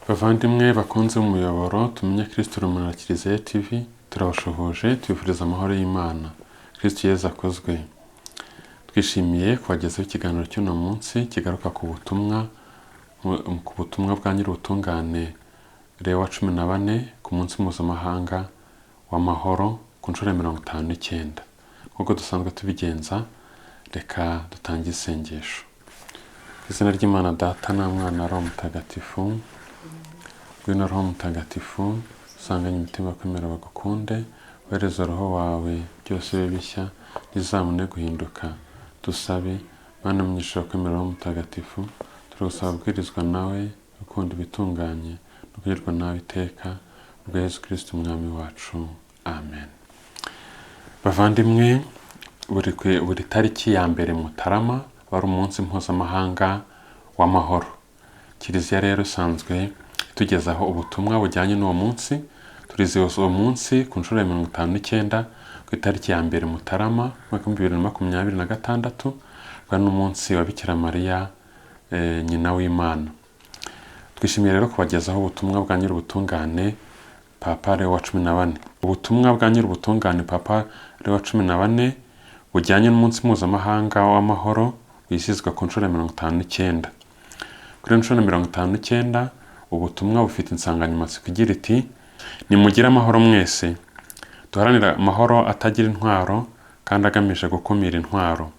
Bavandimwe bakunze umuyoboro Tumenye Kristu Urumuri na Kiliziya TV, turabashuhuje, tubifuriza amahoro y'Imana. Kristu Yezu akuzwe. Twishimiye kubagezaho ikiganiro cy'uno munsi kigaruka ku butumwa bwa Nyir'ubutungane Leo wa 14 ku munsi mpuzamahanga w'amahoro ku nshuro ya 59. Nk'uko dusanzwe tubigenza, reka dutange isengesho. Ku izina ry'Imana Data na Mwana, Roho Mutagatifu. Ngwino Roho Mutagatifu, usanganye imitima kwemera bagukunde, wohereza Roho wawe, byose bibe bishya, ntizabone guhinduka. Dusabe. Mana munyisha kwemera Roho Mutagatifu, turagusaba kubwirizwa nawe gukunda ibitunganye no kugirwa nawe iteka, ubwa Yesu Kristo Umwami wacu. Amen. Bavandimwe, buri tariki ya 1 Mutarama wari umunsi mpuzamahanga w'amahoro. Kiliziya rero isanzwe itugezaho ubutumwa bujyanye n'uwo munsi. Turizihiza uwo munsi ku nshuro ya 59 ku itariki ya 1 Mutarama umwaka wa 2026, akaba n'umunsi wa Bikira Mariya, nyina w'Imana. Twishimiye rero kubagezaho ubutumwa bwa Nyir'ubutungane Papa Leo wa 14. Ubutumwa bwa Nyir'ubutungane Papa Leo wa 14 bujyanye n'umunsi mpuzamahanga w'amahoro wizihizwa ku nshuro ya 59. Kuri iyo nshuro ya 59, ubutumwa bufite insanganyamatsiko igira iti: "Nimugire amahoro mwese, duharanire amahoro atagira intwaro kandi agamije gukumira intwaro."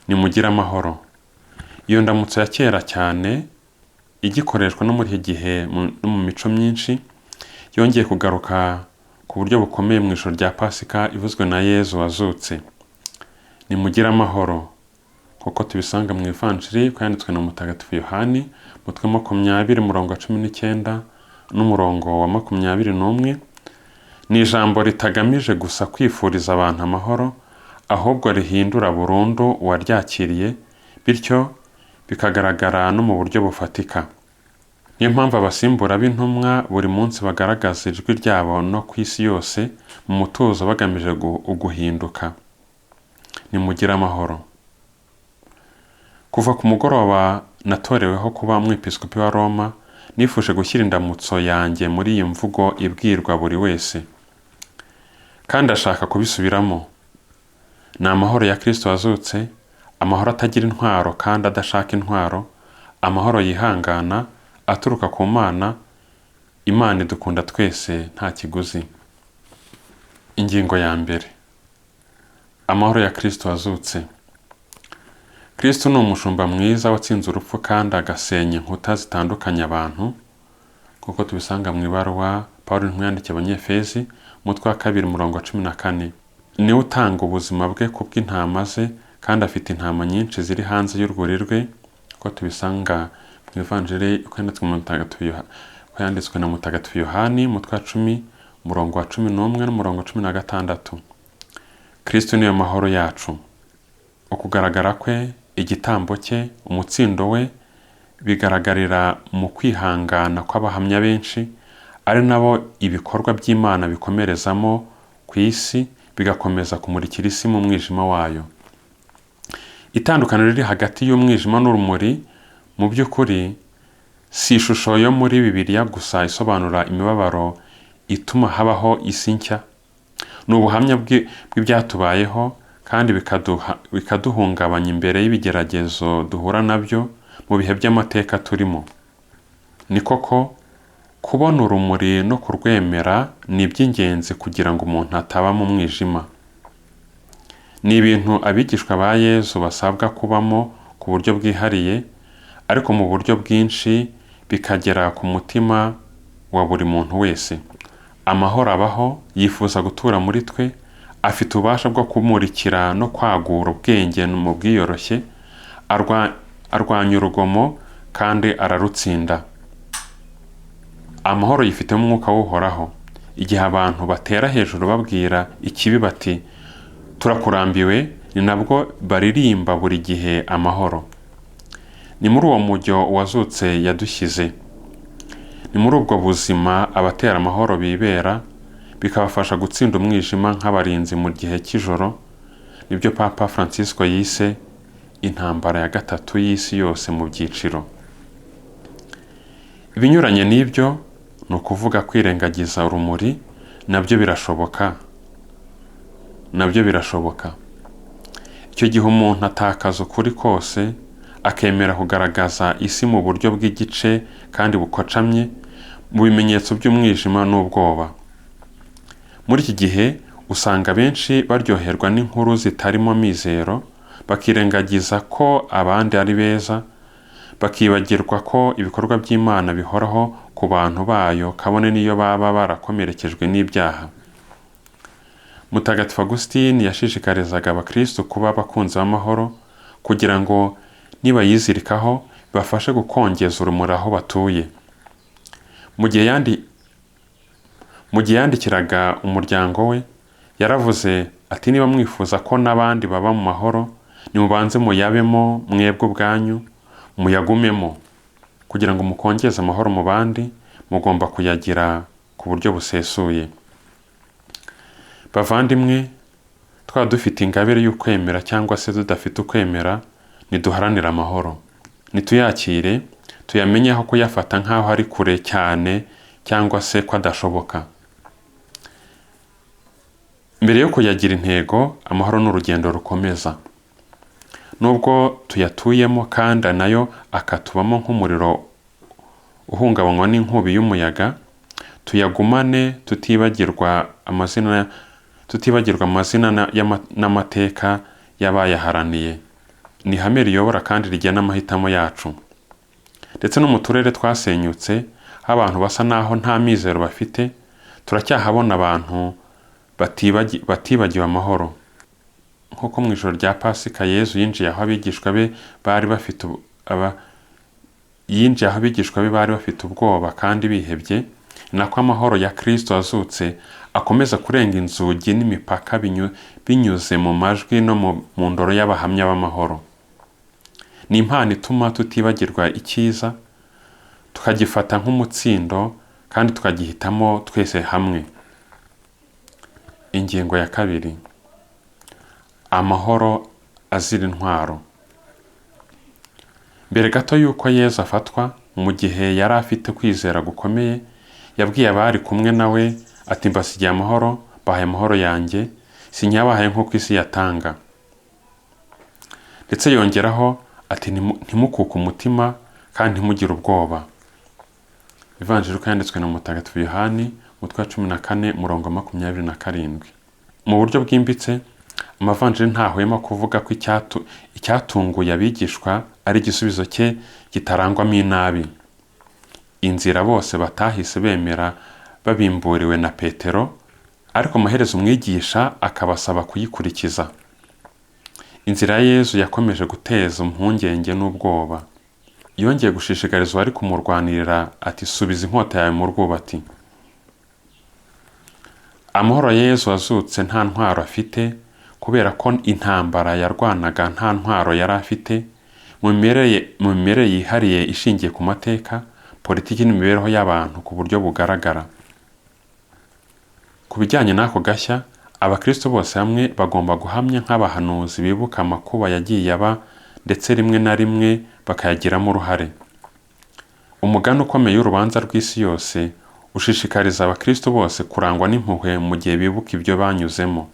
Nimugire amahoro. Iyo ndamutso ya kera cyane, igikoreshwa no muri iki gihe no mu mico myinshi, yongeye kugaruka ku buryo bukomeye mu ijoro rya Pasika ivuzwe na Yezu wazutse. Nimugire amahoro, kuko tubisanga mu Ivanjiri uko yanditswe na Mutagatifu Yohani, umutwe 20, umurongo wa 19 n'umurongo wa 21. Ni ijambo ritagamije gusa kwifuriza abantu amahoro, ahubwo rihindura burundu uwaryakiriye, bityo bikagaragara no mu buryo bufatika. Niyo mpamvu abasimbura b'intumwa buri munsi bagaragaza ijwi ryabo no ku isi yose mu mutuzo, bagamije uguhinduka. Nimugire amahoro. Kuva ku mugoroba natoreweho kuba umwepiskopi wa Roma, nifuje gushyira indamutso yanjye muri iyi mvugo ibwirwa buri wese, kandi ashaka kubisubiramo. Ni amahoro ya Kristo wazutse, amahoro atagira intwaro kandi adashaka intwaro, amahoro yihangana, aturuka ku Mana. Imana idukunda twese nta kiguzi. Ingingo ya mbere: amahoro ya Kristo wazutse. Kristo ni umushumba mwiza watsinze urupfu kandi agasenya inkuta zitandukanya abantu, nk'uko tubisanga mu ibaruwa Paul intumwa yandikiye Abanyefezi, umutwe wa 2, umurongo wa 14. Niwe utanga ubuzima bwe kubw'intama ze, kandi afite intama nyinshi ziri hanze y'urwuri rwe, nk'uko tubisanga mu Ivanjiri uko yanditswe na Mutagatifu Yohani, umutwe wa 10, umurongo wa 11 n'umurongo wa 16. Kristo niyo mahoro yacu. Ukugaragara kwe, igitambo cye, umutsindo we bigaragarira mu kwihangana kw'abahamya benshi, ari nabo ibikorwa by'Imana bikomerezamo ku isi, bigakomeza kumurikira isi mu mwijima wayo. Itandukaniro riri hagati y'umwijima n'urumuri mu by'ukuri si ishusho yo muri Bibiliya gusa isobanura imibabaro ituma habaho isi nshya. Ni ubuhamya bw'ibyatubayeho kandi bikaduhungabanya imbere y'ibigeragezo duhura nabyo mu bihe by'amateka turimo. Ni koko, kubona urumuri no kurwemera ni iby'ingenzi kugira ngo umuntu ataba mu mwijima. Ni ibintu abigishwa ba Yezu basabwa kubamo ku buryo bwihariye, ariko mu buryo bwinshi bikagera ku mutima wa buri muntu wese. Amahoro abaho, yifuza gutura muri twe, afite ububasha bwo kumurikira no kwagura ubwenge mu bwiyoroshye, arwanya urugomo kandi ararutsinda. Amahoro yifitemo umwuka w'Uhoraho. Igihe abantu batera hejuru babwira ikibi bati: "Turakurambiwe", ni nabwo baririmba buri gihe amahoro. Ni muri uwo mujyo uwazutse yadushyize. Ni muri ubwo buzima abatera amahoro bibera, bikabafasha gutsinda umwijima nk'abarinzi mu gihe cy'ijoro. Nibyo Papa Francisco yise intambara ya gatatu y'isi yose mu byiciro. Ibinyuranye n'ibyo ni ukuvuga kwirengagiza urumuri, nabyo birashoboka, nabyo birashoboka. Icyo gihe umuntu atakaza ukuri kose, akemera kugaragaza isi mu buryo bw'igice kandi bukocamye, mu bimenyetso by'umwijima n'ubwoba. Muri iki gihe usanga benshi baryoherwa n'inkuru zitarimo amizero, bakirengagiza ko abandi ari beza, bakibagirwa ko ibikorwa by'Imana bihoraho ku bantu bayo kabone n'iyo baba barakomerekejwe n'ibyaha. Mutagatifu Augustine yashishikarizaga abakristo kuba abakunzi b'amahoro kugira ngo nibayizirikaho bibafashe gukongeza urumuri aho batuye. Mu gihe yandikiraga umuryango we, yaravuze ati: niba mwifuza ko n'abandi baba mu mahoro, nimubanze muyabemo mwebwe ubwanyu, muyagumemo. Kugira ngo mukongeze amahoro mu bandi, mugomba kuyagira ku buryo busesuye. Bavandimwe, twaba dufite ingabire y'ukwemera cyangwa se tudafite ukwemera, niduharanire amahoro. Nituyakire, tuyamenye aho kuyafata nk'aho ari kure cyane cyangwa se ko adashoboka. Mbere yo kuyagira intego, amahoro ni urugendo rukomeza. Nubwo tuyatuyemo kandi nayo akatubamo nk'umuriro uhungabanywa n'inkubi y'umuyaga, tuyagumane tutibagirwa amazina n'amateka y'abayaharaniye. Ni ihame riyobora kandi rigena amahitamo yacu. Ndetse no mu turere twasenyutse, aho abantu basa naho nta mizero bafite, turacyahabona abantu batibagiwe amahoro. Nk'uko mu ijoro rya Pasika Yezu yinjiye aho abigishwa be bari bafite ubwoba kandi bihebye, nako amahoro ya Kristo azutse akomeza kurenga inzugi n'imipaka binyuze mu majwi no mu ndoro y'abahamya b'amahoro. Ni impano ituma tutibagirwa icyiza, tukagifata nk'umutsindo kandi tukagihitamo twese hamwe. Ingingo ya kabiri, amahoro azira intwaro. Mbere gato y'uko Yezu afatwa, mu gihe yari afite kwizera gukomeye, yabwiye abari kumwe nawe ati: mbasigiye amahoro, bahaye amahoro yanjye, sinyabahaye nk'uko isi yatanga. Ndetse yongeraho ati: ntimukuke umutima kandi ntimugire ubwoba. Ivanjiri uko yanditswe na Mutagatifu Yohani, umutwe wa 14 murongo 27. Mu buryo bwimbitse, amavanjiri ntahwema kuvuga ko icyatunguye abigishwa ari igisubizo cye kitarangwamo inabi. Inzira bose batahise bemera babimburiwe na Petero, ariko amaherezo umwigisha akabasaba kuyikurikiza. Inzira ya Yezu yakomeje guteza impungenge n'ubwoba. Yongeye gushishikariza uwari kumurwanirira ati: subiza inkota yawe mu rwubati. Amahoro ya Yezu azutse nta ntwaro afite, kubera ko intambara yarwanaga nta ntwaro yari afite, mu mimerere yihariye ishingiye ku mateka, politiki n'imibereho y'abantu ku buryo bugaragara. Ku bijyanye n'ako gashya, abakristo bose hamwe bagomba guhamya nk'abahanuzi bibuka amakuba yagiye aba, ndetse rimwe na rimwe bakayagiramo uruhare. Umugani ukomeye w'urubanza rw'isi yose ushishikariza abakristo bose kurangwa n'impuhwe mu gihe bibuka ibyo banyuzemo.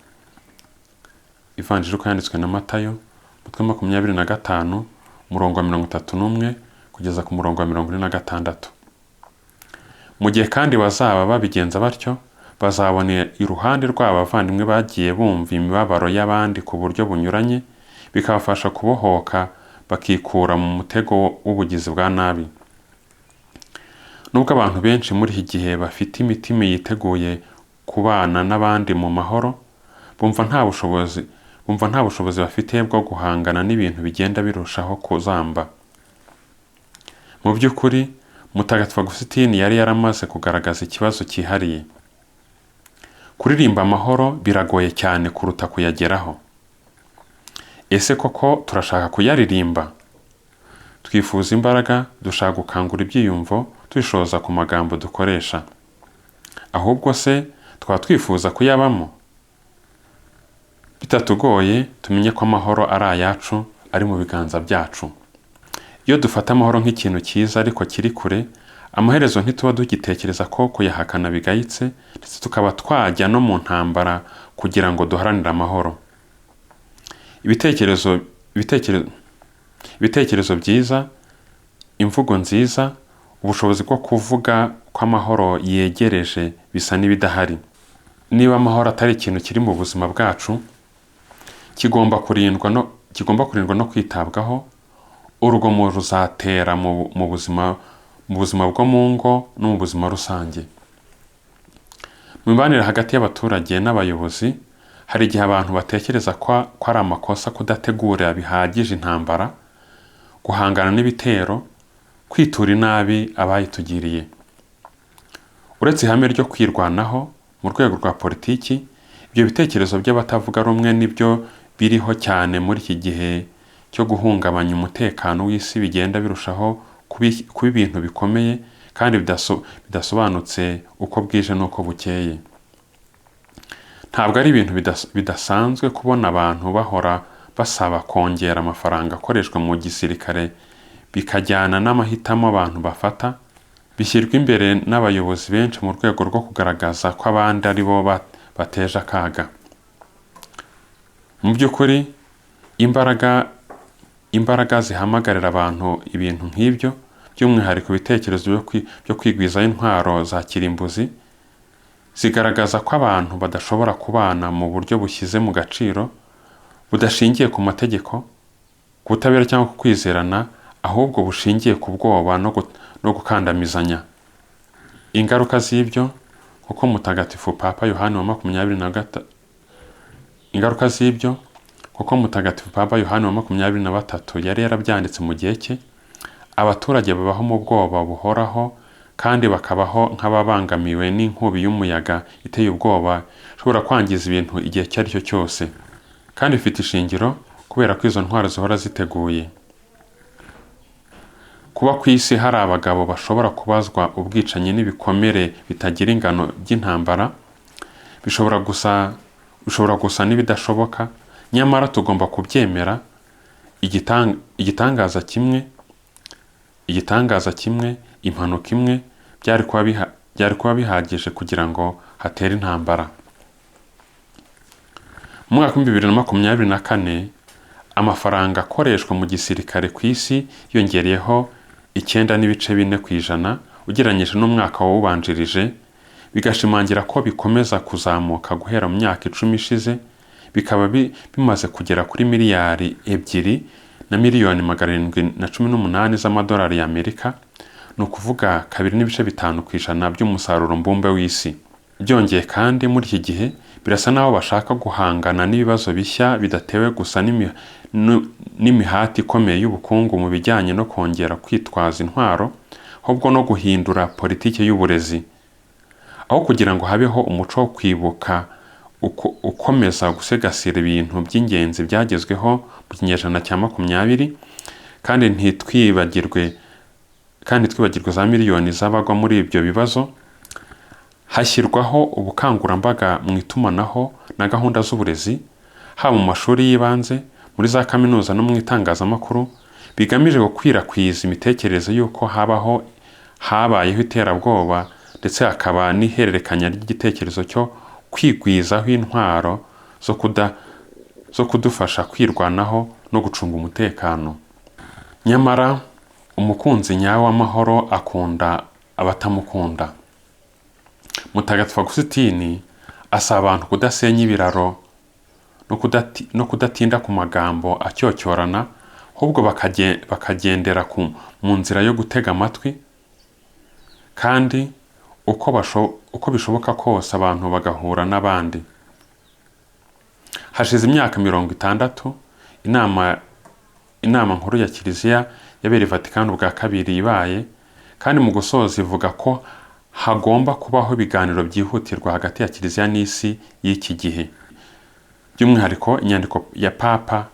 Ivanjiri uko yanditswe na Matayo, umutwe 25, umurongo wa 31 kugeza ku murongo wa 46. Mu gihe kandi bazaba babigenza batyo, bazabona iruhande rwabo abavandimwe bagiye bumva imibabaro y'abandi ku buryo bunyuranye, bikabafasha kubohoka bakikura mu mutego w'ubugizi bwa nabi. Nubwo abantu benshi muri iki gihe bafite imitima yiteguye kubana n'abandi mu mahoro, bumva nta bushobozi bafite bwo guhangana n'ibintu bigenda birushaho kuzamba. Mu by'ukuri, Mutagatifu Augustine yari yaramaze kugaragaza ikibazo cyihariye. Kuririmba amahoro biragoye cyane kuruta kuyageraho. Ese koko turashaka kuyaririmba? Twifuza imbaraga, dushaka gukangura ibyiyumvo, twishoza ku magambo dukoresha. Ahubwo se twaba twifuza kuyabamo? Bitatugoye, tumenye ko amahoro ari ayacu, ari mu biganza byacu. Iyo dufata amahoro nk'ikintu cyiza ariko kiri kure, Amaherezo ntituba tugitekereza ko kuyahakana bigayitse, ndetse tukaba twajya no mu ntambara kugira ngo duharanire amahoro. Ibitekerezo byiza, imvugo nziza, ubushobozi bwo kuvuga ko amahoro yegereje bisa n'ibidahari. Niba amahoro atari ikintu kiri mu buzima bwacu, kigomba kurindwa no kwitabwaho, urugomo ruzatera mu buzima bwo mu ngo no mu buzima rusange. Mu mibanire hagati y'abaturage n'abayobozi, hari igihe abantu batekereza ko ari amakosa kudategura bihagije intambara, guhangana n'ibitero, kwitura inabi abayitugiriye. Uretse ihame ryo kwirwanaho mu rwego rwa politiki, ibyo bitekerezo by'abatavuga rumwe nibyo biriho cyane muri iki gihe cyo guhungabanya umutekano w'isi bigenda birushaho kuba ibintu bikomeye kandi bidasobanutse uko bwije n'uko bukeye. Ntabwo ari ibintu bidasanzwe kubona abantu bahora basaba kongera amafaranga akoreshwa mu gisirikare, bikajyana n'amahitamo abantu bafata, bishyirwa imbere n'abayobozi benshi mu rwego rwo kugaragaza ko abandi ari bo bateje akaga. Mu by'ukuri, imbaraga zihamagarira abantu ibintu nk'ibyo, by'umwihariko ibitekerezo byo kwigwizaho intwaro za kirimbuzi, zigaragaza ko abantu badashobora kubana mu buryo bushyize mu gaciro, budashingiye ku mategeko, ku butabera cyangwa ku kwizerana, ahubwo bushingiye ku bwoba no gukandamizanya. Ingaruka z'ibyo, kuko Mutagatifu Papa Yohani wa makumyabiri na gata Ingaruka z'ibyo, kuko Mutagatifu Papa Yohani wa 23 yari yarabyanditse mu gihe cye, abaturage babaho mu bwoba buhoraho kandi bakabaho nk'ababangamiwe n'inkubi y'umuyaga iteye ubwoba ishobora kwangiza ibintu igihe icyo ari cyo cyose. Kandi bifite ishingiro kubera ko izo ntwaro zihora ziteguye. Kuba ku isi hari abagabo bashobora kubazwa ubwicanyi n'ibikomere bitagira ingano by'intambara bishobora gusa n'ibidashoboka, nyamara tugomba kubyemera: igitangaza kimwe, impanuka imwe, byari kuba bihagije kugira ngo hatere intambara. Mu mwaka wa 2024, amafaranga akoreshwa mu gisirikare ku isi yongereyeho 9.4% ugereranyije n'umwaka wawubanjirije, bigashimangira ko bikomeza kuzamuka guhera mu myaka 10 ishize, bikaba bimaze kugera kuri miliyari 2 na miliyoni 718 z'amadolari y'Amerika, ni ukuvuga 2.5% by'umusaruro mbumbe w'isi. Byongeye kandi, muri iki gihe birasa n'aho bashaka guhangana n'ibibazo bishya bidatewe gusa n'imihati ikomeye y'ubukungu mu bijyanye no kongera kwitwaza intwaro, ahubwo no guhindura politiki y'uburezi. Aho kugira ngo habeho umuco wo kwibuka ukomeza gusigasira ibintu by'ingenzi byagezweho mu kinyejana cya 20, kandi ntitwibagirwe za miliyoni z'abagwa muri ibyo bibazo, hashyirwaho ubukangurambaga mu itumanaho na gahunda z'uburezi, haba mu mashuri y'ibanze, muri za kaminuza no mu itangazamakuru, bigamije gukwirakwiza imitekerereze y'uko habayeho iterabwoba, ndetse hakaba n'ihererekanya ry'igitekerezo cyo kwigwizaho intwaro zo kudufasha kwirwanaho no gucunga umutekano. Nyamara umukunzi nyawe w'amahoro akunda abatamukunda. Mutagatifu Agusitini asaba abantu kudasenya ibiraro no kudatinda ku magambo acyocyorana, ahubwo bakagendera mu nzira yo gutega amatwi, kandi uko bishoboka kose abantu bagahura n'abandi. Hashize imyaka 60 inama nkuru ya Kiliziya yabereye Vatikani ubwa kabiri ibaye, kandi mu gusoza ivuga ko hagomba kubaho ibiganiro byihutirwa hagati ya Kiliziya n'isi y'iki gihe. By'umwihariko, inyandiko ya Papa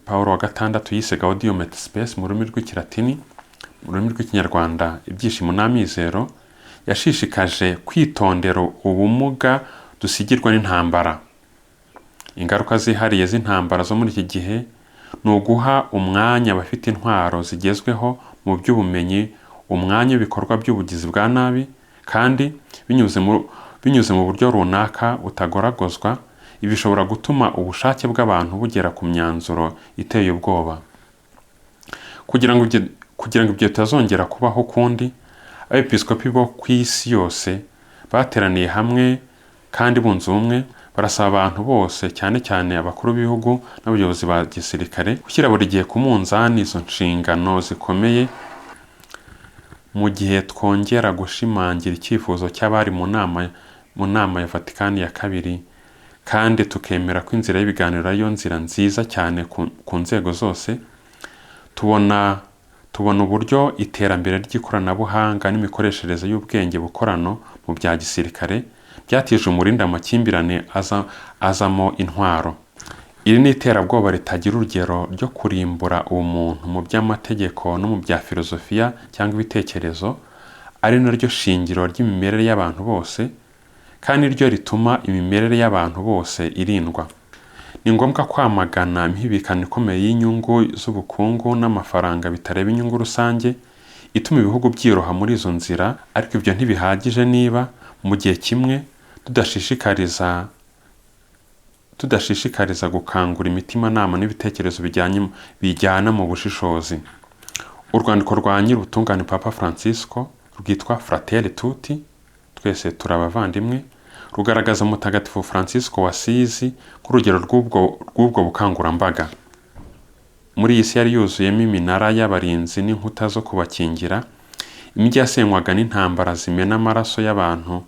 Paul wa gatandatu yise Gaudium et Spes mu rurimi rw'Ikilatini, mu rurimi rw'Ikinyarwanda Ibyishimo n'Amizero, yashishikaje kwitondera ubumuga dusigirwa n'intambara. Ingaruka zihariye z'intambara zo muri iki gihe ni uguha umwanya abafite intwaro zigezweho mu by'ubumenyi. umwanya w'ibikorwa by'ubugizi bwa nabi, kandi binyuze mu buryo runaka butagoragozwa, ibi bishobora gutuma ubushake bw'abantu bugera ku myanzuro iteye ubwoba. Kugira ngo ibyo bitazongera kubaho ukundi, abepiskopi bo ku isi yose bateraniye hamwe kandi bunze ubumwe, barasaba abantu bose, cyane cyane abakuru b'ibihugu n'abayobozi ba gisirikare, gushyira buri gihe ku munzani izo nshingano zikomeye, mu gihe twongera gushimangira icyifuzo cy'abari mu nama ya Vatikani ya kabiri, kandi tukemera ko inzira y'ibiganiro ariyo nzira nziza cyane ku nzego zose. Tubona uburyo iterambere ry'ikoranabuhanga n'imikoreshereze y'ubwenge bukorano mu bya gisirikare byatije umurindi amakimbirane azamo intwaro. Iri ni iterabwoba ritagira urugero ryo kurimbura ubumuntu mu by'amategeko no mu bya filozofiya cyangwa ibitekerezo, ari naryo shingiro ry'imimerere y'abantu bose, kandi ryo rituma imimerere y'abantu bose irindwa. Ni ngombwa kwamagana imihibikano ikomeye y'inyungu z'ubukungu n'amafaranga bitareba inyungu rusange, ituma ibihugu byiroha muri izo nzira, ariko ibyo ntibihagije niba mu gihe kimwe tudashishikariza gukangura imitimanama n'ibitekerezo bijyana mu bushishozi. Urwandiko rwa Nyirubutungane Papa Francisco rwitwa Fratelli Tutti, twese turi abavandimwe, rugaragaza Mutagatifu Francisco wa Asizi nk'urugero rw'ubwo bukangurambaga. Muri iyi si yari yuzuyemo iminara y'abarinzi n'inkuta zo kubakingira, imijyi yasenywaga n'intambara zimena amaraso y'abantu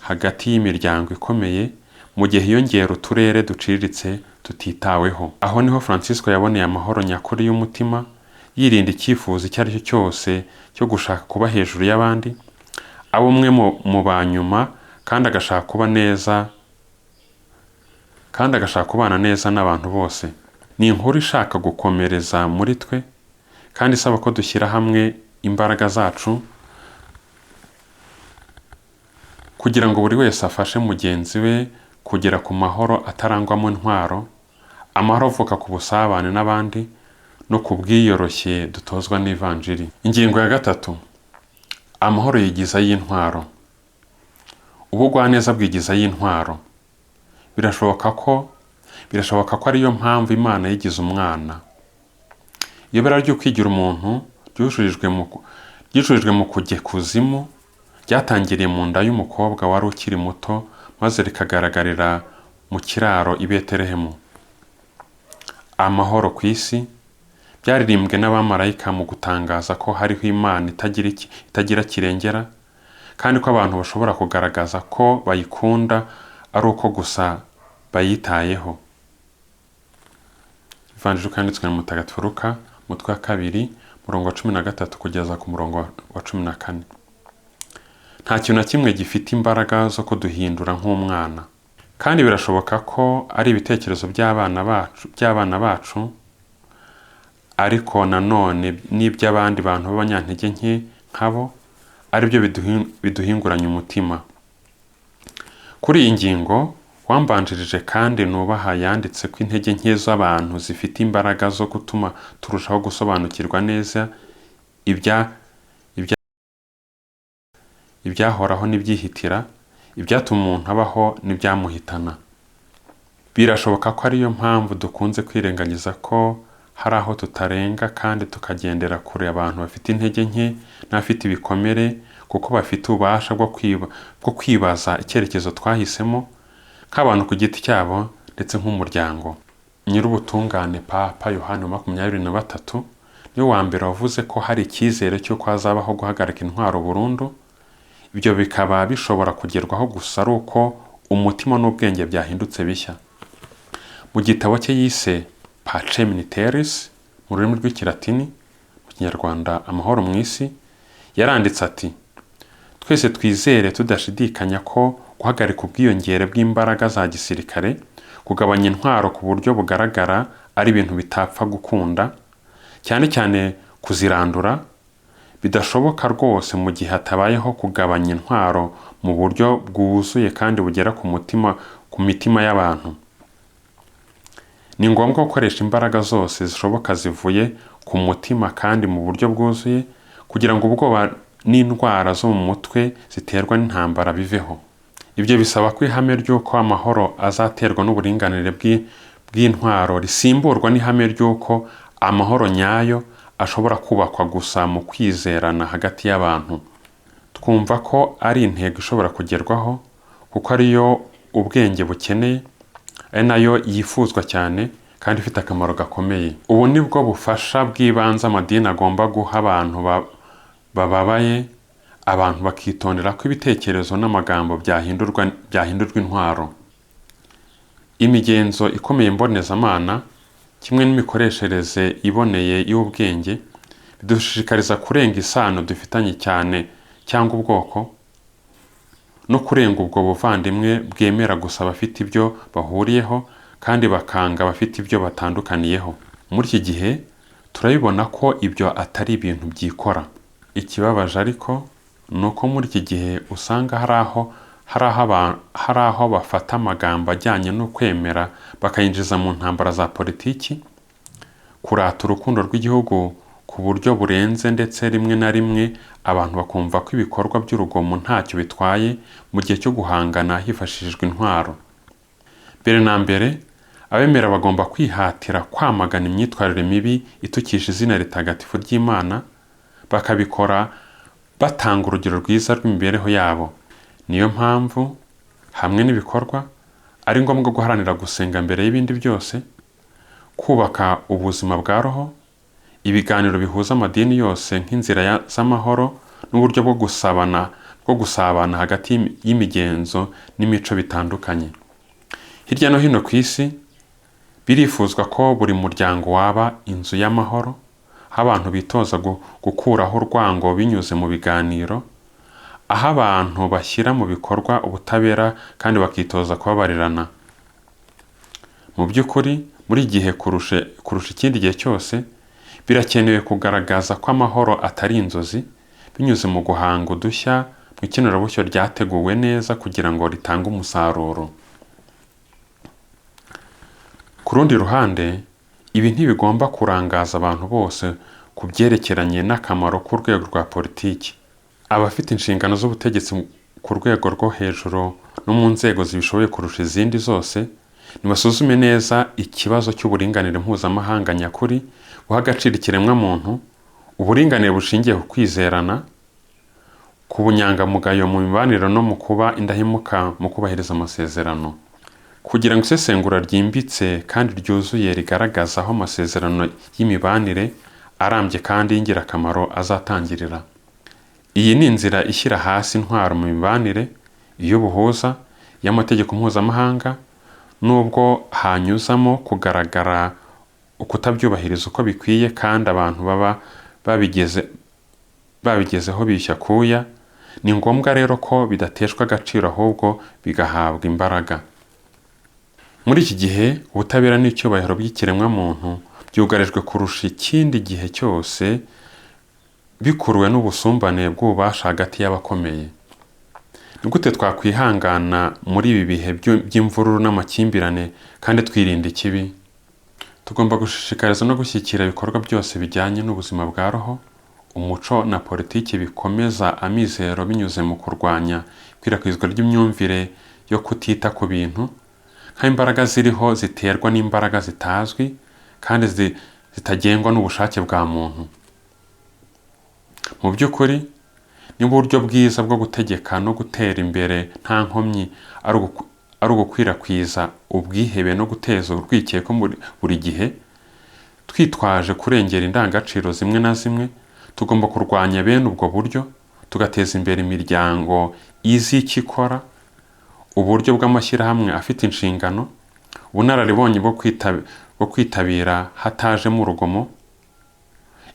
hagati y'imiryango ikomeye, mu gihe hiyongera uturere duciriritse tutitaweho. Aho niho Francisco yaboneye amahoro nyakuri y'umutima, yirinda icyifuzo icyo ari cyo cyose cyo gushaka kuba hejuru y'abandi, aba umwe mu ba nyuma, kandi agashaka kuba neza, kandi agashaka kubana neza n'abantu bose. Ni inkuru ishaka gukomereza muri twe, kandi isaba ko dushyira hamwe imbaraga zacu kugira ngo buri wese afashe mugenzi we kugera ku mahoro atarangwamo intwaro, amahoro avuka ku busabane n'abandi no ku bwiyoroshye dutozwa n'ivanjiri. Ingingo ya gatatu, amahoro yigiza y'intwaro. Ubugwaneza bwigiza y'intwaro. Birashoboka ko ariyo mpamvu Imana yigize umwana. Iyobera ryo kwigira umuntu ryujurijwe mu kujya kuzimu, ryatangiriye mu nda y'umukobwa wari ukiri muto, maze rikagaragarira mu kiraro i Betelehemu. Amahoro ku isi byaririmbwe n'abamarayika mu gutangaza ko hariho Imana itagira kirengera, kandi ko abantu bashobora kugaragaza ko bayikunda ari uko gusa bayitayeho. Ivanjiri uko yanditswe na Mutagatifu Luka, umutwe wa 2, murongo wa 13 kugeza ku murongo wa 14. Nta kintu na kimwe gifite imbaraga zo kuduhindura nk'umwana, kandi birashoboka ko ari ibitekerezo by'abana bacu, ariko nanone n'iby'abandi bantu b'abanyantege nke nkabo, aribyo biduhinguranya umutima. Kuri iyi ngingo, wambanjirije kandi nubaha yanditse ko intege nke z'abantu zifite imbaraga zo gutuma turushaho gusobanukirwa neza ibyahoraho n'ibyihitira, ibyatuma umuntu abaho n'ibyamuhitana. Birashoboka ko ariyo mpamvu dukunze kwirengagiza ko hari aho tutarenga kandi tukagendera kure abantu bafite intege nke n'abafite ibikomere, kuko bafite ububasha bwo kwibaza icyerekezo twahisemo nk'abantu ku giti cyabo ndetse nk'umuryango. Nyirubutungane Papa Yohani wa 23 niwe wa mbere wavuze ko hari icyizere cy'uko hazabaho guhagarika intwaro burundu, ibyo bikaba bishobora kugerwaho gusa ari uko umutima n'ubwenge byahindutse bishya. Mu gitabo cye yise Pacem in Terris mu rurimi rw'Ikilatini, mu Kinyarwanda Amahoro mu isi, yaranditse ati: twese twizere tudashidikanya ko guhagarika ubwiyongere bw'imbaraga za gisirikare, kugabanya intwaro ku buryo bugaragara ari ibintu bitapfa gukunda, cyane cyane kuzirandura, bidashoboka rwose mu gihe hatabayeho kugabanya intwaro mu buryo bwuzuye kandi bugera ku mitima y'abantu. Ni ngombwa gukoresha imbaraga zose zishoboka zivuye ku mutima kandi mu buryo bwuzuye, kugira ngo ubwoba n'indwara zo mu mutwe ziterwa n'intambara biveho. Ibyo bisaba ko ihame ry'uko amahoro azaterwa n'uburinganire bw'intwaro risimburwa n'ihame ry'uko amahoro nyayo ashobora kubakwa gusa mu kwizerana hagati y'abantu. Twumva ko ari intego ishobora kugerwaho, kuko ariyo ubwenge bukeneye, ari nayo yifuzwa cyane kandi ifite akamaro gakomeye. Ubu ni bwo bufasha bw'ibanze amadini agomba guha abantu bababaye, abantu bakitondera ko ibitekerezo n'amagambo byahindurwa intwaro. Imigenzo ikomeye mbonezamana kimwe n'imikoreshereze iboneye y'ubwenge bidushishikariza kurenga isano dufitanye cyane cyangwa ubwoko, no kurenga ubwo buvandimwe bwemera gusa abafite ibyo bahuriyeho kandi bakanga abafite ibyo batandukaniyeho. Muri iki gihe turabibona ko ibyo atari ibintu byikora. Ikibabaje ariko ni uko muri iki gihe usanga hari aho bafata amagambo ajyanye no kwemera bakayinjiza mu ntambara za politiki, kurata urukundo rw'igihugu ku buryo burenze, ndetse rimwe na rimwe abantu bakumva ko ibikorwa by'urugomo ntacyo bitwaye mu gihe cyo guhangana hifashishijwe intwaro. Mbere na mbere, abemera bagomba kwihatira kwamagana imyitwarire mibi itukisha izina ritagatifu ry'Imana, bakabikora batanga urugero rwiza rw'imibereho yabo. Niyo mpamvu hamwe n'ibikorwa ari ngombwa guharanira gusenga mbere y'ibindi byose, kubaka ubuzima bwa roho, ibiganiro bihuza amadini yose nk'inzira z'amahoro n'uburyo bwo gusabana hagati y'imigenzo n'imico bitandukanye. Hirya no hino ku isi birifuzwa ko buri muryango waba inzu y'amahoro, aho abantu bitoza gukuraho urwango binyuze mu biganiro, aho abantu bashyira mu bikorwa ubutabera kandi bakitoza kubabarirana. Mu by'ukuri, muri iki gihe kurusha ikindi gihe cyose, birakenewe kugaragaza ko amahoro atari inzozi, binyuze mu guhanga udushya mu ikenurabushyo ryateguwe neza kugira ngo ritange umusaruro. Ku rundi ruhande, ibi ntibigomba kurangaza abantu bose ku byerekeranye n'akamaro k'urwego rwa politiki. Abafite inshingano z'ubutegetsi ku rwego rwo hejuru no mu nzego zibishoboye kurusha izindi zose, nibasuzume neza ikibazo cy'uburinganire mpuzamahanga nyakuri buha agaciro ikiremwamuntu, uburinganire bushingiye ku kwizerana, ku bunyangamugayo mu mibanire no mu kuba indahemuka mu kubahiriza amasezerano. Kugira ngo isesengura ryimbitse kandi ryuzuye rigaragaza aho amasezerano y'imibanire arambye kandi y'ingirakamaro azatangirira. Iyi ni inzira ishyira hasi intwaro mu mibanire, iy'ubuhuza, y'amategeko mpuzamahanga, nubwo hanyuzamo kugaragara ukutabyubahiriza uko bikwiye kandi abantu baba babigezeho bishya kuya. Ni ngombwa rero ko bidateshwa agaciro ahubwo bigahabwa imbaraga. Muri iki gihe ubutabera n'icyubahiro by'ikiremwamuntu byugarijwe kurusha ikindi gihe cyose, bikuruwe n'ubusumbane bw'ububasha hagati y'abakomeye. Ni gute twakwihangana muri ibi bihe by'imvururu n'amakimbirane kandi twirinda ikibi? Tugomba gushishikariza no gushyigikira ibikorwa byose bijyanye n'ubuzima bwa roho, umuco na politiki bikomeza amizero binyuze mu kurwanya ikwirakwizwa ry'imyumvire yo kutita ku bintu, nk'imbaraga ziriho ziterwa n'imbaraga zitazwi kandi zitagengwa n'ubushake bwa muntu. Mu by'ukuri, ni uburyo bwiza bwo gutegeka no gutera imbere nta nkomyi ari ugukwirakwiza ubwihebe no guteza urwikekwe buri gihe, twitwaje kurengera indangagaciro zimwe na zimwe. Tugomba kurwanya bene ubwo buryo, tugateza imbere imiryango izi icyo ikora, uburyo bw'amashyirahamwe afite inshingano, ubunararibonye bwo kwitabira hatajemo urugomo,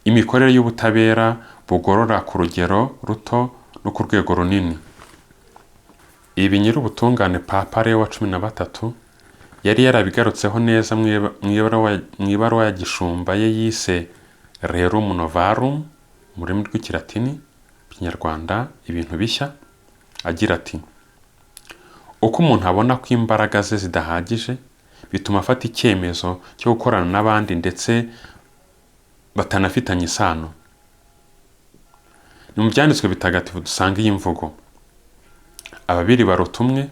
imikorere y'ubutabera bugorora ku rugero ruto no ku rwego runini. Ibi nyir'ubutungane Papa Leo wa 13 yari yarabigarutseho neza mu ibaruwa ya gishumba ye yise Rerum Novarum mu rurimi rw'Ikilatini, Kinyarwanda ibintu bishya, agira ati: uko umuntu abona ko imbaraga ze zidahagije bituma afata icyemezo cyo gukorana n'abandi ndetse batanafitanye isano. Ni mu byanditswe bitagatifu dusanga iyi mvugo: ababiri baruta umwe,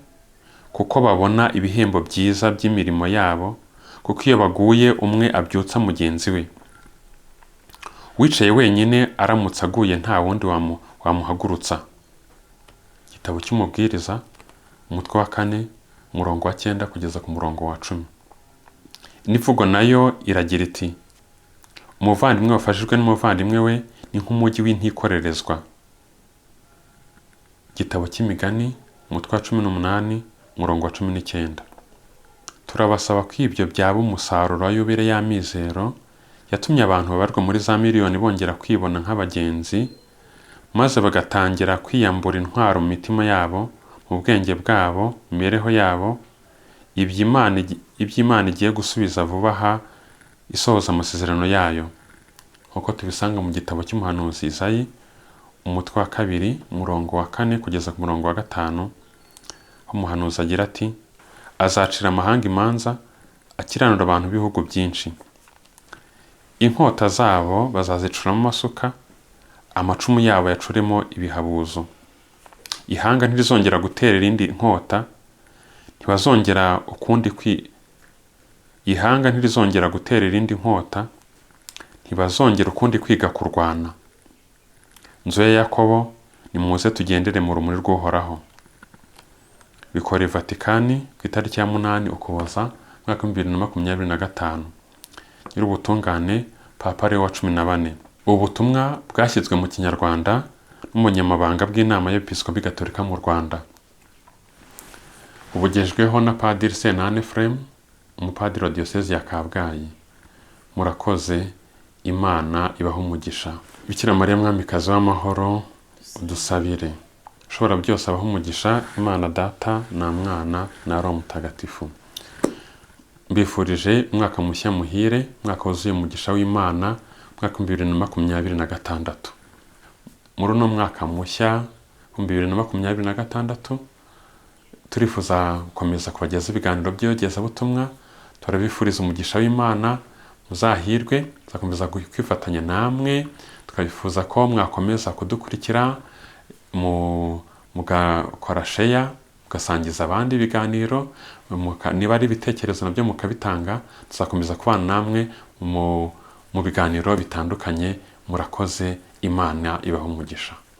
kuko babona ibihembo byiza by'imirimo yabo, kuko iyo baguye umwe abyutsa mugenzi we. Wicaye wenyine aramutse aguye nta wundi wamuhagurutsa. Igitabo cy'Umubwiriza, umutwe wa 4, umurongo wa 9 kugeza ku murongo wa 10. Indi nayo iragira iti: umuvandimwe wafashijwe n'umuvandimwe we ni nk'umujyi w'intikorerezwa. Igitabo cy'Imigani, umutwe wa 18, umurongo wa 19. Turabasaba ko ibyo byaba umusaruro wa yubile y'amizero yatumye abantu babarwa muri za miliyoni bongera kwibona nk'abagenzi, maze bagatangira kwiyambura intwaro mu mitima yabo, mu bwenge bwabo, mu mibereho yabo, ibyo Imana igiye gusubiza vuba aha isohoza amasezerano yayo, nk'uko tubisanga mu gitabo cy'umuhanuzi Izayi, umutwe wa 2, umurongo wa 4 kugeza ku murongo wa 5, aho umuhanuzi agira ati: azacira amahanga imanza, akiranura abantu b'ibihugu byinshi. Inkota zabo bazazicuramo amasuka, amacumu yabo yacuremo ibihabuzo. Ihanga ntirizongera gutera irindi nkota, ntibazongera ukundi ihanga ntirizongera gutera irindi nkota, ntibazongera ukundi kwiga kurwana. Nzu ya Yakobo, nimuze tugendere mu rumuri rw'Uhoraho. Bikora i Vatikani ku itariki ya 8 Ukuboza umwaka wa 2025. Nyir'ubutungane Papa Leo wa 14. Ubu butumwa bwashyizwe mu Kinyarwanda n'umunyamabanga bw'Inama y'Episkopi Gatolika mu Rwanda. Ubugejweho na Padiri Senane Ephrem, umupadiri wa Diyosezi ya Kabgayi. Murakoze, Imana ibahe umugisha. Bikira Mariya Mwamikazi w'amahoro, udusabire. Ushobora byose abahe umugisha, Imana Data na Mwana na Roho Mutagatifu. Mbifurije umwaka mushya muhire, umwaka wuzuye umugisha w'Imana, umwaka wa 2026. Muri uno mwaka mushya 2026, turifuza gukomeza kubagezaho ibiganiro by'iyogezabutumwa. Turabifuriza umugisha w'Imana, muzahirwe. Tuzakomeza kwifatanya namwe, tukabifuza ko mwakomeza kudukurikira, mugakora share, mugasangiza abandi ibiganiro, niba ari ibitekerezo nabyo mukabitanga. Tuzakomeza kubana namwe mu biganiro bitandukanye. Murakoze, Imana ibahe umugisha.